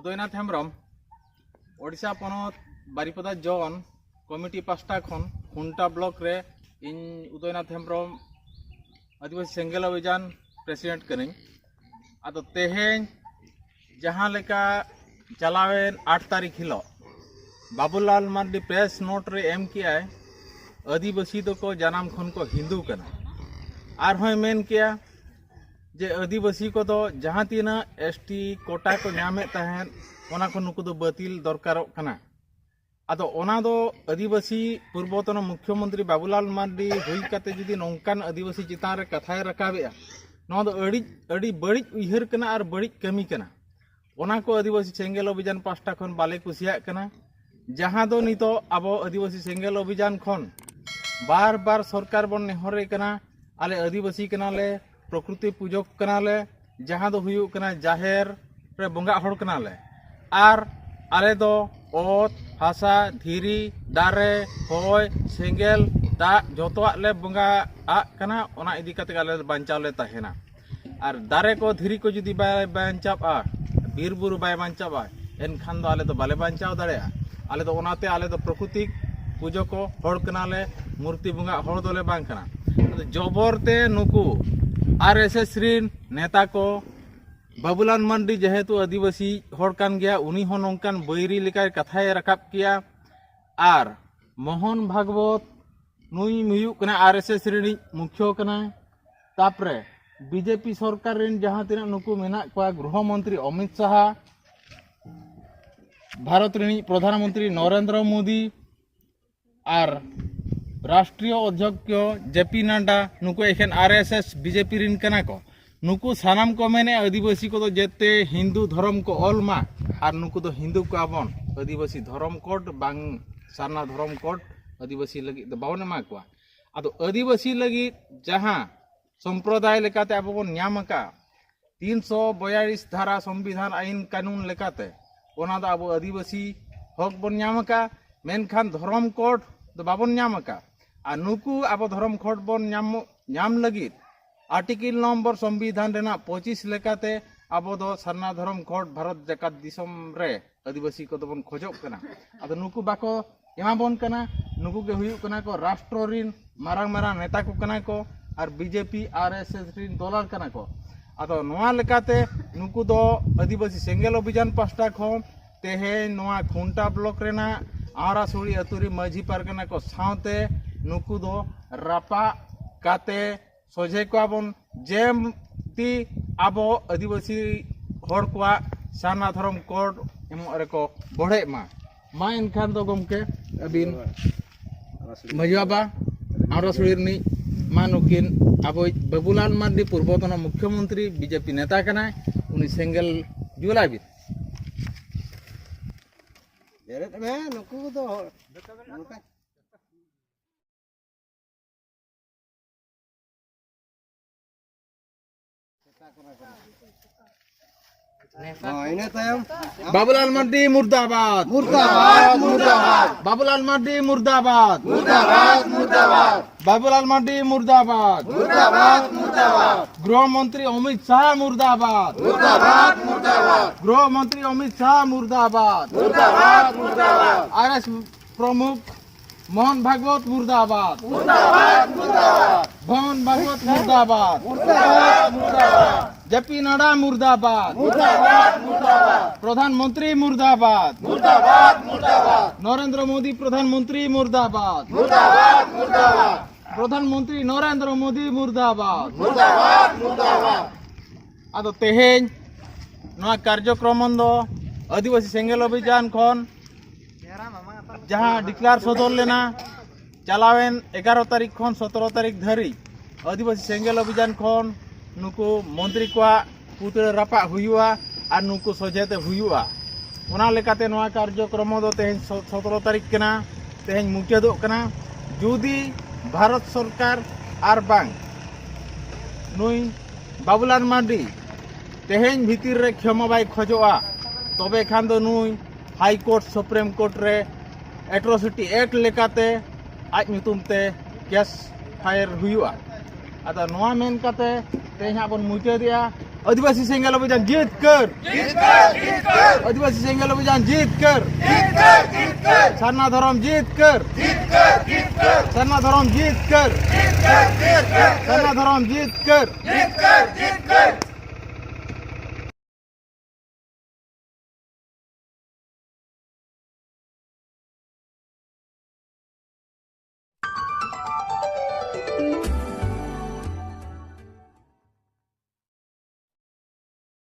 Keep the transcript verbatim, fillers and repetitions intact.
ᱩᱫᱚᱭᱱᱟᱛᱷ ᱦᱮᱢᱵᱨᱚᱢ, ᱳᱰᱤᱥᱟ ᱯᱚᱱᱚᱛ ᱵᱟᱨᱤᱯᱟᱫᱟ zone committee ᱯᱟᱥᱴᱟ ᱠᱷᱚᱱ ᱠᱷᱩᱱᱴᱟ ᱵᱞᱚᱠ ᱨᱮ ᱤᱧ ᱩᱫᱚᱭᱱᱟᱛᱷ ᱦᱮᱢᱵᱨᱚᱢ ᱟᱹᱫᱤᱵᱟᱹᱥᱤ ᱥᱮᱸᱜᱮᱞ ᱚᱵᱷᱤᱡᱟᱱ ᱯᱨᱮᱥᱤᱰᱮᱱᱴ ᱠᱟᱹᱱᱟᱹᱧ᱾ ᱟᱫᱚ ᱛᱮᱦᱮᱧ ᱡᱟᱦᱟᱸ ᱞᱮᱠᱟ ᱪᱟᱞᱟᱣᱮᱱ ᱟᱴ ᱛᱟᱹᱨᱤᱠᱷ ᱦᱤᱞᱳᱜ ᱵᱟᱵᱩᱞᱟᱞ ᱢᱟᱨᱰᱤ ᱯᱨᱮᱥ ᱱᱳᱴ ᱨᱮ ᱮᱢ ᱠᱮᱜᱼᱟᱭ, ᱟᱹᱫᱤᱵᱟᱹᱥᱤ ᱫᱚᱠᱚ ᱡᱟᱱᱟᱢ ᱠᱷᱚᱱ ᱠᱚ ᱦᱤᱱᱫᱩ ᱠᱟᱱᱟ᱾ ᱟᱨᱦᱚᱸᱭ ᱢᱮᱱ ᱠᱮᱜᱼᱟ ᱡᱮ ᱟᱹᱫᱤᱵᱟᱹᱥᱤ ᱠᱚᱫᱚ ᱡᱟᱦᱟᱸ ᱛᱤᱱᱟᱹᱜ ᱮᱥ ᱴᱤ ᱠᱳᱴᱟ ᱠᱚ ᱧᱟᱢᱮᱫ ᱛᱟᱦᱮᱸᱫ, ᱚᱱᱟ ᱠᱚ ᱱᱩᱠᱩ ᱫᱚ ᱵᱟᱹᱛᱤᱞ ᱫᱚᱨᱠᱟᱨᱚᱜ ᱠᱟᱱᱟ᱾ ᱟᱫᱚ ᱚᱱᱟ ᱫᱚ ᱟᱹᱫᱤᱵᱟᱹᱥᱤ ᱯᱩᱨᱵᱚᱛᱚᱱ ᱢᱩᱠᱷᱭᱚᱢᱚᱱᱛᱨᱤ ᱵᱟᱵᱩᱞᱟᱞ ᱢᱟᱨᱰᱤ ᱦᱩᱭ ᱠᱟᱛᱮ ᱡᱩᱫᱤ ᱱᱚᱝᱠᱟᱱ ᱟᱹᱫᱤᱵᱟᱹᱥᱤ ᱪᱮᱛᱟᱱ ᱨᱮ ᱠᱟᱛᱷᱟᱭ ᱨᱟᱠᱟᱵᱮᱜᱼᱟ, ᱱᱚᱣᱟ ᱫᱚ ᱟᱹᱰᱤ, ᱟᱹᱰᱤ ᱵᱟᱹᱲᱤᱡ ᱩᱭᱦᱟᱹᱨ ᱠᱟᱱᱟ ᱟᱨ ᱵᱟᱹᱲᱤᱡ ᱠᱟᱹᱢᱤ ᱠᱟᱱᱟ᱾ ᱚᱱᱟ ᱠᱚ ᱟᱹᱫᱤᱵᱟᱹᱥᱤ ᱥᱮᱸᱜᱮᱞ ᱚᱵᱷᱤᱡᱟᱱ ᱯᱟᱦᱴᱟ ᱠᱷᱚᱱ ᱵᱟᱞᱮ ᱠᱩᱥᱤᱭᱟᱜ ᱠᱟᱱᱟ᱾ ᱡᱟᱦᱟᱸ ᱫᱚ ᱱᱤᱛᱚᱜ ᱟᱵᱚ ᱟᱹᱫᱤᱵᱟᱹᱥᱤ ᱥᱮᱸᱜᱮᱞ ᱚᱵᱷᱤᱡᱟᱱ ᱠᱷᱚᱱ ᱵᱟᱨ ᱵᱟᱨ ᱥᱚᱨᱠᱟᱨ ᱵᱚᱱ ᱱᱮᱦᱚᱨᱮ ᱠᱟᱱᱟ, ᱟᱞᱮ ᱟᱹᱫᱤᱵᱟᱹᱥᱤ ᱠᱟᱱᱟᱞᱮ, ᱯᱨᱚᱠᱨᱤᱛᱤ ᱯᱩᱡᱚᱠ ᱠᱟᱱᱟᱞᱮ, ᱡᱟᱦᱟᱸ ᱫᱚ ᱦᱩᱭᱩᱜ ᱠᱟᱱᱟ ᱡᱟᱦᱮᱨ ᱨᱮ ᱵᱚᱸᱜᱟᱜ ᱦᱚᱲ ᱠᱟᱱᱟᱞᱮ᱾ ᱟᱨ ᱟᱞᱮ ᱫᱚ ᱚᱛ, ᱦᱟᱥᱟ, ᱫᱷᱤᱨᱤ, ᱫᱟᱨᱮ, ᱦᱚᱭ, ᱥᱮᱸᱜᱮᱞ, ᱫᱟᱜ ᱡᱚᱛᱚᱣᱟᱜ ᱞᱮ ᱵᱚᱸᱜᱟᱜ ᱠᱟᱱᱟ᱾ ᱚᱱᱟ ᱤᱫᱤ ᱠᱟᱛᱮ ᱟᱞᱮ ᱫᱚ ᱵᱟᱧᱪᱟᱣ ᱞᱮ ᱛᱟᱦᱮᱱᱟ᱾ ᱟᱨ ᱫᱟᱨᱮ ᱠᱚ, ᱫᱷᱤᱨᱤ ᱠᱚ ᱡᱩᱫᱤ ᱵᱟᱭ ᱵᱟᱧᱪᱟᱜᱼᱟ, ᱵᱤᱨ ᱵᱩᱨᱩ ᱵᱟᱭ ᱵᱟᱧᱪᱟᱜᱼᱟ, ᱮᱱᱠᱷᱟᱱ ᱫᱚ ᱟᱞᱮ ᱫᱚ ᱵᱟᱞᱮ ᱵᱟᱧᱪᱟᱣ ᱫᱟᱲᱮᱭᱟᱜᱼᱟ᱾ ᱟᱞᱮ ᱫᱚ ᱚᱱᱟᱛᱮ ᱟᱞᱮ ᱫᱚ ᱯᱨᱚᱠᱨᱤᱛᱤᱠ ᱯᱩᱡᱟᱹ ᱠᱚ ᱦᱚᱲ ᱠᱟᱱᱟᱞᱮ, ᱢᱩᱨᱛᱤ ᱵᱚᱸᱜᱟ ᱦᱚᱲ ᱫᱚᱞᱮ ᱵᱟᱝ ᱠᱟᱱᱟ᱾ ᱟᱫᱚ ᱡᱚᱵᱚᱨ ᱛᱮ ᱱᱩᱠᱩ ᱟᱨ ᱮᱥ ᱮᱥ ᱨᱤᱱ ᱱᱮᱛᱟ ᱠᱚ, ᱵᱟᱵᱩᱞᱟᱞ ᱢᱟᱱᱰᱤ ᱡᱮᱦᱮᱛᱩ ᱟᱹᱫᱤᱵᱟᱹᱥᱤ ᱦᱚᱲ ᱠᱟᱱ ᱜᱮᱭᱟ, ᱩᱱᱤ ᱦᱚᱸ ᱱᱚᱝᱠᱟᱱ ᱵᱟᱹᱭᱨᱤ ᱞᱮᱠᱟᱭ ᱠᱟᱛᱷᱟᱭ ᱨᱟᱠᱟᱵ ᱠᱮᱭᱟ᱾ ᱟᱨ ᱢᱳᱦᱚᱱ ᱵᱷᱟᱜᱽᱵᱚᱛ, ᱱᱩᱭ ᱦᱩᱭᱩᱜ ᱠᱟᱱᱟ ᱟᱨ ᱮᱥ ᱮᱥ ᱨᱤᱱᱤᱡ ᱢᱩᱠᱷᱭᱟᱹ ᱠᱟᱱᱟᱭ᱾ ᱛᱟᱯᱚᱨᱮ ᱵᱤ ᱡᱮ ᱯᱤ ᱥᱚᱨᱠᱟᱨ ᱨᱮᱱ ᱡᱟᱦᱟᱸ ᱛᱤᱱᱟᱹᱜ ᱱᱩᱠᱩ ᱢᱮᱱᱟᱜ ᱠᱚᱣᱟ, ᱜᱨᱚᱦᱚ ᱢᱚᱱᱛᱨᱤ ᱚᱢᱤᱛ ᱥᱟᱦᱟ, ᱵᱷᱟᱨᱚᱛ ᱨᱤᱱᱤᱡ ᱯᱨᱚᱫᱷᱟᱱ ᱢᱚᱱᱛᱨᱤ ᱱᱚᱨᱮᱱᱫᱨᱚ ᱢᱳᱫᱤ, ᱟᱨ ᱨᱟᱥᱴᱨᱤᱭᱚ ᱚᱫᱷᱭᱚᱠᱥᱚ ᱡᱮ ᱯᱤ ᱱᱟᱰᱰᱟ, ᱱᱩᱠᱩ ᱮᱠᱷᱮᱱ R S S B J P ᱨᱤᱱ ᱠᱟᱱᱟ ᱠᱚ᱾ ᱱᱩᱠᱩ ᱥᱟᱱᱟᱢ ᱠᱚ ᱢᱮᱱᱮᱫ ᱟᱹᱫᱤᱵᱟᱹᱥᱤ ᱠᱚᱫᱚ ᱡᱟᱛᱮ ᱦᱤᱱᱫᱩ ᱫᱷᱚᱨᱚᱢ ᱠᱚ ᱚᱞ ᱢᱟ, ᱟᱨ ᱱᱩᱠᱩ ᱫᱚ ᱦᱤᱱᱫᱩ ᱠᱚᱣᱟ ᱵᱚᱱ, ᱟᱹᱫᱤᱵᱟᱹᱥᱤ ᱫᱷᱚᱨᱚᱢ ᱠᱳᱰ ᱵᱟᱝ ᱥᱟᱨᱱᱟ ᱫᱷᱚᱨᱚᱢ ᱠᱳᱰ ᱟᱹᱫᱤᱵᱟᱹᱥᱤ ᱞᱟᱹᱜᱤᱫ ᱫᱚ ᱵᱟᱵᱚᱱ ᱮᱢᱟ ᱠᱚᱣᱟ᱾ ᱟᱫᱚ ᱟᱹᱫᱤᱵᱟᱹᱥᱤ ᱞᱟᱹᱜᱤᱫ ᱡᱟᱦᱟᱸ ᱥᱚᱢᱯᱨᱚᱫᱟᱭ ᱞᱮᱠᱟᱛᱮ ᱟᱵᱚ ᱵᱚᱱ ᱧᱟᱢ ᱟᱠᱟᱫ ᱛᱤᱱᱥᱚ ᱵᱚᱭᱟᱞᱤᱥ ᱫᱷᱟᱨᱟ ᱥᱚᱝᱵᱤᱫᱷᱟᱱ ᱟᱹᱭᱤᱱ ᱠᱟᱹᱱᱩᱱ ᱞᱮᱠᱟᱛᱮ, ᱚᱱᱟ ᱫᱚ ᱟᱵᱚ ᱟᱹᱫᱤᱵᱟᱹᱥᱤ ᱦᱚᱠ ᱵᱚᱱ ᱧᱟᱢ ᱟᱠᱟᱫ, ᱢᱮᱱᱠᱷᱟᱱ ᱫᱷᱚᱨᱚᱢ ᱠᱳᱰ ᱫᱚ ᱵᱟᱵᱚᱱ ᱧᱟᱢ ᱟᱠᱟᱫ᱾ ᱟᱨ ᱱᱩᱠᱩ ᱟᱵᱚ ᱫᱷᱚᱨᱚᱢ ᱠᱳᱰ ᱵᱚᱱ ᱧᱟᱢ, ᱧᱟᱢ ᱞᱟᱹᱜᱤᱫ ᱟᱨᱴᱤᱠᱮᱞ ᱱᱚᱢᱵᱚᱨ ᱥᱚᱝᱵᱤᱫᱷᱟᱱ ᱨᱮᱱᱟᱜ ᱯᱚᱸᱪᱤᱥ ᱞᱮᱠᱟᱛᱮ ᱟᱵᱚ ᱫᱚ ᱥᱟᱨᱱᱟ ᱫᱷᱚᱨᱚᱢ ᱜᱚᱰ ᱵᱷᱟᱨᱚᱛ ᱡᱟᱠᱟᱛ ᱫᱤᱥᱚᱢ ᱨᱮ ᱟᱹᱫᱤᱵᱟᱹᱥᱤ ᱠᱚᱫᱚ ᱵᱚᱱ ᱠᱷᱚᱡᱚᱜ ᱠᱟᱱᱟ᱾ ᱟᱫᱚ ᱱᱩᱠᱩ ᱵᱟᱠᱚ ᱮᱢᱟ ᱵᱚᱱ ᱠᱟᱱᱟ᱾ ᱱᱩᱠᱩ ᱜᱮ ᱦᱩᱭᱩᱜ ᱠᱟᱱᱟ ᱠᱚ ᱨᱟᱥᱴᱨᱚ ᱨᱤᱱ ᱢᱟᱨᱟᱝ ᱢᱟᱨᱟᱝ ᱱᱮᱛᱟ ᱠᱚ ᱠᱟᱱᱟ ᱠᱚ, ᱟᱨ ᱵᱤᱡᱮᱯᱤ ᱟᱨ ᱮᱥ ᱮᱥ ᱨᱤᱱ ᱫᱚᱞᱟᱞ ᱠᱟᱱᱟ ᱠᱚ᱾ ᱟᱫᱚ ᱱᱚᱣᱟ ᱞᱮᱠᱟᱛᱮ ᱱᱩᱠᱩ ᱫᱚ ᱟᱹᱫᱤᱵᱟᱹᱥᱤ ᱥᱮᱸᱜᱮᱞ ᱚᱵᱷᱤᱡᱟᱱ ᱯᱟᱥᱴᱟ ᱠᱷᱚᱱ ᱛᱮᱦᱮᱧ ᱱᱚᱣᱟ ᱠᱷᱩᱱᱴᱟ ᱵᱞᱚᱠ ᱨᱮᱱᱟᱜ ᱟᱣᱨᱟᱥᱩᱲᱤ ᱟᱹᱛᱩ ᱨᱮ ᱢᱟᱹᱡᱷᱤ ᱯᱟᱨᱜᱟᱱᱟ ᱠᱚ ᱥᱟᱶᱛᱮ ᱱᱩᱠᱩ ᱫᱚ ᱨᱟᱯᱟᱜ ᱠᱟᱛᱮ ᱥᱚᱡᱷᱮ ᱠᱚᱣᱟ ᱵᱚᱱ, ᱡᱮᱢᱛᱤ ᱟᱵᱚ ᱟᱹᱫᱤᱵᱟᱹᱥᱤ ᱦᱚᱲ ᱠᱚᱣᱟᱜ ᱥᱟᱨᱱᱟ ᱫᱷᱚᱨᱚᱢ ᱠᱳᱰ ᱮᱢᱚᱜ ᱨᱮᱠᱚ ᱵᱚᱲᱦᱮᱜ ᱢᱟ᱾ ᱢᱟ ᱮᱱᱠᱷᱟᱱ ᱫᱚ ᱜᱚᱢᱠᱮ ᱟᱹᱵᱤᱱ ᱢᱟᱹᱡᱷᱤ ᱵᱟᱵᱟ, ᱟᱣᱨᱟᱥᱩᱲᱤ ᱨᱤᱱᱤᱡ ᱢᱟ ᱱᱩᱠᱤᱱ ᱟᱵᱚᱭᱤᱡ ᱵᱟᱹᱵᱩᱞᱟᱞ ᱢᱟᱨᱰᱤ ᱯᱩᱨᱵᱚᱛᱚᱱ ᱢᱩᱠᱷᱭᱚᱢᱚᱱᱛᱨᱤ ᱵᱤᱡᱮᱯᱤ ᱱᱮᱛᱟ ᱠᱟᱱᱟᱭ, ᱩᱱᱤ ᱥᱮᱸᱜᱮᱞ ᱡᱩᱞᱟᱭ ᱵᱤᱱ᱾ ᱵᱮᱨᱮᱫ ᱢᱮ, ᱱᱩᱠᱩ ᱫᱚ ᱱᱚᱝᱠᱟ᱾ ᱦᱚᱸ, ᱤᱱᱟᱹ ᱛᱟᱭᱚᱢ᱾ ᱵᱟᱵᱩᱞᱟᱞ ᱢᱟᱨᱰᱤ ᱢᱩᱨᱫᱟᱵᱟᱫ᱾ ᱢᱩᱨᱫᱟᱵᱟᱫ, ᱢᱩᱨᱫᱟᱵᱟᱫ᱾ ᱵᱟᱵᱩᱞᱟᱞ ᱢᱟᱨᱰᱤ ᱢᱩᱨᱫᱟᱵᱟᱫ᱾ ᱢᱩᱨᱫᱟᱵᱟᱫ, ᱢᱩᱨᱫᱟᱵᱟᱫ᱾ ᱵᱟᱵᱩᱞᱟᱞ ᱢᱟᱨᱰᱤ ᱢᱩᱨᱫᱟᱵᱟᱫ᱾ ᱢᱩᱨᱫᱟᱵᱟᱫ, ᱢᱩᱨᱫᱟᱵᱟᱫ᱾ ᱜᱨᱚᱦ ᱢᱚᱱᱛᱨᱤ ᱚᱢᱤᱛ ᱥᱟᱦᱟ ᱢᱩᱨᱫᱟᱵᱟᱫ᱾ ᱢᱩᱨᱫᱟᱵᱟᱫ, ᱢᱩᱨᱫᱟᱵᱟᱫ᱾ ᱜᱨᱚᱦ ᱢᱚᱱᱛᱨᱤ ᱚᱢᱤᱛ ᱥᱟᱦᱟ ᱢᱩᱨᱫᱟᱵᱟᱫ᱾ ᱢᱩᱨᱫᱟᱵᱟᱫ, ᱢᱩᱨᱫᱟᱵᱟᱫ᱾ ᱟᱨ ᱮᱥ ᱯᱨᱚᱢᱩᱠᱷ ᱢᱳᱦᱚᱱ ᱵᱷᱟᱜᱽᱣᱚᱛ ᱢᱩᱨᱫᱟᱵᱟᱫ᱾ ᱢᱩᱨᱫᱟᱵᱟᱫ, ᱢᱩᱨᱫᱟᱵᱟᱫ᱾ ᱢᱳᱦᱚᱱ ᱵᱷᱟᱜᱽᱣᱚᱛ ᱢᱩᱨᱫᱟᱵᱟᱫ᱾ ᱢᱩᱨᱫᱟᱵᱟᱫ, ᱢᱩᱨᱫᱟᱵᱟᱫ᱾ ᱡᱮ ᱯᱤ ᱱᱟᱰᱟ ᱢᱩᱨᱫᱟᱵᱟᱫ᱾ ᱢᱩᱨᱫᱟᱵᱟᱫ, ᱢᱩᱨᱫᱟᱵᱟᱫ᱾ ᱯᱨᱚᱫᱷᱟᱱ ᱢᱚᱱᱛᱨᱤ ᱢᱩᱨᱫᱟᱵᱟᱫ᱾ ᱢᱩᱨᱫᱟᱵᱟᱫ, ᱢᱩᱨᱫᱟᱵᱟᱫ᱾ ᱱᱚᱨᱮᱱᱫᱨᱚ ᱢᱳᱫᱤ ᱯᱨᱚᱫᱷᱟᱱ ᱢᱚᱱᱛᱨᱤ ᱢᱩᱨᱫᱟᱵᱟᱫ᱾ ᱢᱩᱨᱫᱟᱵᱟᱫ, ᱢᱩᱨᱫᱟᱵᱟᱫ᱾ ᱯᱨᱚᱫᱷᱟᱱ ᱢᱚᱱᱛᱨᱤ ᱱᱚᱨᱮᱱᱫᱨᱚ ᱢᱳᱫᱤ ᱢᱩᱨᱫᱟᱵᱟᱫ᱾ ᱢᱩᱨᱫᱟᱵᱟᱫ, ᱢᱩᱨᱫᱟᱵᱟᱫ᱾ ᱟᱫᱚ ᱛᱮᱦᱮᱧ ᱱᱚᱣᱟ ᱠᱟᱨᱡᱚᱠᱨᱚᱢ ᱫᱚ ᱟᱹᱫᱤᱵᱟᱹᱥᱤ ᱥᱮᱸᱜᱮᱞ ᱚᱵᱷᱤᱡᱟᱱ ᱠᱷᱚᱱ ᱡᱟᱦᱟᱸ ᱰᱤᱠᱞᱟᱨ ᱥᱚᱫᱚᱨ ᱞᱮᱱᱟ, ᱪᱟᱞᱟᱣᱮᱱ ᱮᱜᱟᱨᱚ ᱛᱟᱹᱨᱤᱠᱷ ᱠᱷᱚᱱ ᱥᱚᱛᱨᱚ ᱛᱟᱹᱨᱤᱠᱷ ᱫᱷᱟᱹᱨᱤᱡ ᱟᱹᱫᱤᱵᱟᱹᱥᱤ ᱥᱮᱸᱜᱮᱞ ᱚᱵᱷᱤᱡᱟᱱ ᱠᱷᱚᱱ ᱱᱩᱠᱩ ᱢᱚᱱᱛᱨᱤ ᱠᱚᱣᱟᱜ ᱯᱩᱛᱲᱟᱹ ᱨᱟᱯᱟᱜ ᱦᱩᱭᱩᱜᱼᱟ ᱟᱨ ᱱᱩᱠᱩ ᱥᱚᱡᱷᱮ ᱛᱮ ᱦᱩᱭᱩᱜᱼᱟ᱾ ᱚᱱᱟ ᱞᱮᱠᱟᱛᱮ ᱱᱚᱣᱟ ᱠᱟᱨᱡᱚᱠᱨᱚᱢ ᱫᱚ ᱛᱮᱦᱮᱧ ᱥᱚ-, ᱥᱚᱛᱨᱚ ᱛᱟᱹᱨᱤᱠᱷ ᱠᱟᱱᱟ, ᱛᱮᱦᱮᱧ ᱢᱩᱪᱟᱹᱫᱚᱜ ᱠᱟᱱᱟ᱾ ᱡᱩᱫᱤ ᱵᱷᱟᱨᱚᱛ ᱥᱚᱨᱠᱟᱨ ᱟᱨ ᱵᱟᱝ ᱱᱩᱭ ᱵᱟᱵᱩᱞᱟᱞ ᱢᱟᱨᱰᱤ ᱛᱮᱦᱮᱧ ᱵᱷᱤᱛᱤᱨ ᱨᱮ ᱠᱷᱮᱢᱟ ᱵᱟᱭ ᱠᱷᱚᱡᱚᱜᱼᱟ, ᱛᱚᱵᱮ ᱠᱷᱟᱱ ᱫᱚ ᱱᱩᱭ ᱦᱟᱭ ᱠᱳᱨᱴ, ᱥᱩᱯᱨᱤᱢ ᱠᱳᱨᱴ ᱨᱮ ᱮᱴᱨᱚᱥᱤᱴᱤ ᱮᱠᱴ ᱞᱮᱠᱟᱛᱮ ᱟᱡ ᱧᱩᱛᱩᱢ ᱛᱮ ᱠᱮᱥ ᱯᱷᱟᱭᱤᱞ ᱦᱩᱭᱩᱜᱼᱟ᱾ ᱟᱫᱚ ᱱᱚᱣᱟ ᱢᱮᱱ ᱠᱟᱛᱮ ᱛᱮᱦᱮᱧ ᱦᱟᱸᱜ ᱵᱚᱱ ᱢᱩᱪᱟᱹᱫᱮᱜᱼᱟ᱾ ᱟᱹᱫᱤᱵᱟᱹᱥᱤ ᱥᱮᱸᱜᱮᱞ ᱚᱵᱷᱤᱡᱟᱱ ᱡᱤᱛᱠᱟᱹᱨ᱾ ᱟᱹᱫᱤᱵᱟᱹᱥᱤ ᱥᱮᱸᱜᱮᱞ ᱚᱵᱷᱤᱡᱟᱱ ᱡᱤᱛᱠᱟᱹᱨ᱾ ᱥᱟᱨᱱᱟ ᱫᱷᱚᱨᱚᱢ ᱡᱤᱛᱠᱟᱹᱨ᱾ ᱥᱟᱨᱱᱟ ᱫᱷᱚᱨᱚᱢ ᱡᱤᱛᱠᱟᱹᱨ᱾ ᱥᱟᱨᱱᱟ ᱫᱷᱚᱨᱚᱢ ᱡᱤᱛᱠᱟᱹᱨ᱾